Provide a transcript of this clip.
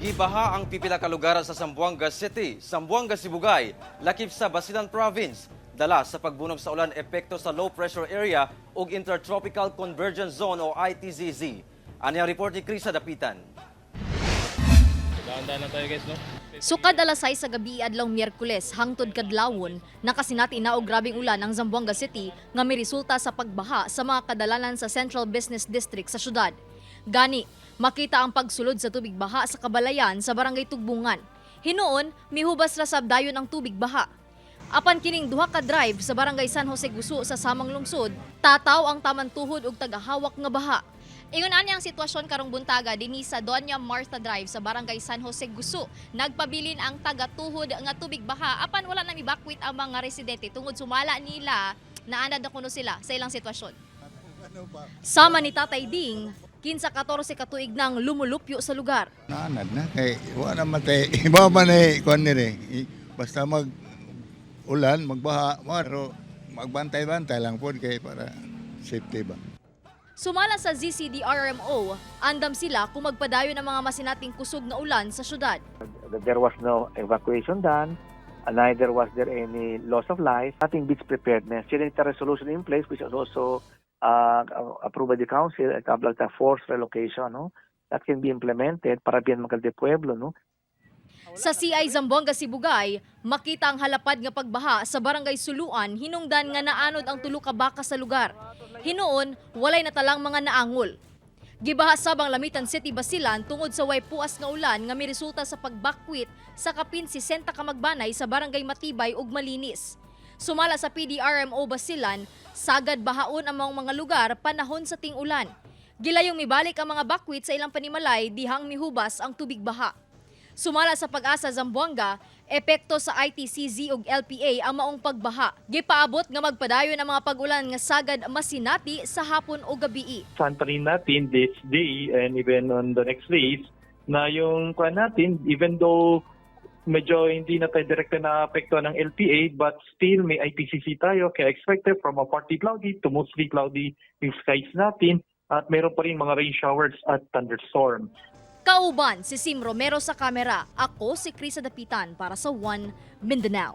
Gibaha ang pipila ka lugar sa Zamboanga City, Zamboanga Sibugay, lakip sa Basilan Province. Dala sa pagbunog sa ulan epekto sa low pressure area ug Intertropical Convergence Zone o ITCZ. Ani ang report ni Krisa Dapitan. Dahan-dahan lang tayo, guys, no? Sukad alas 6 sa gabi adlaw Miyerkules hangtod kadlawon, nakasinati na og grabeng ulan ang Zamboanga City nga miresulta sa pagbaha sa mga kadalanan sa Central Business District sa syudad. Gani, makita ang pagsulod sa tubig baha sa kabalayan sa Barangay Tugbungan. Hinuon, mihubas ra sab dayon ang tubig baha. Apan kining duha ka drive sa Barangay San Jose Gusu sa samang lungsod, tataw ang taman tuhod og tagahawak nga baha. Ingon ani ang sitwasyon karong buntaga dinhi sa Doña Martha Drive sa Barangay San Jose Gusu. Nagpabilin ang tagatuhod nga tubig baha apan wala na mibakwit ang mga residente tungod sumala nila naanad na kuno sila sa ilang sitwasyon. Sama ni Tatay Ding, kinsa 14 ka tuig nang lumulupyo sa lugar. Naanad na kay wa na matay iba man eh kuan nire. Basta mag ulan, magbaha, pero magbantay-bantay lang pod kay para safety ba. Sumala sa ZCDRMO, andam sila kung magpadayon ang mga masinating kusog nga ulan sa syudad. There was no evacuation done, neither was there any loss of life. Nothing beats preparedness. Senate resolution in place, which was also approved by the council, at tablag ta forced relocation, no? That can be implemented para bien magal de pueblo, no? Sa CI Zamboanga Sibugay, makita ang halapad nga pagbaha sa Barangay Suluan hinungdan nga naanod ang tulo ka baka sa lugar. Hinuon, walay natalang mga naangol. Gibaha sab ang Lamitan City, Basilan tungod sa way puas nga ulan nga miresulta sa pagbakwit sa kapin 60 ka magbanay sa Barangay Matibay ug Malinis. Sumala sa PDRMO Basilan, sagad bahaon ang mga lugar panahon sa ting-ulan. Gilayong mibalik ang mga bakwit sa ilang panimalay dihang mihubas ang tubig baha. Sumala sa Pag-asa Zamboanga, epekto sa ITCZ ug LPA ang maong pagbaha. Gipaabot nga magpadayon ang mga pag-ulan nga sagad masinati sa hapon o gabii. Saan pa rin natin this day and even on the next days na yung kuan natin, even though medyo hindi na tayo direkta na apekto ng LPA, but still may ITCZ tayo, kaya expected from a partly cloudy to mostly cloudy yung skies natin at meron pa rin mga rain showers at thunderstorm. Kauban si Sim Romero sa kamera. Ako si Krisa Dapitan para sa One Mindanao.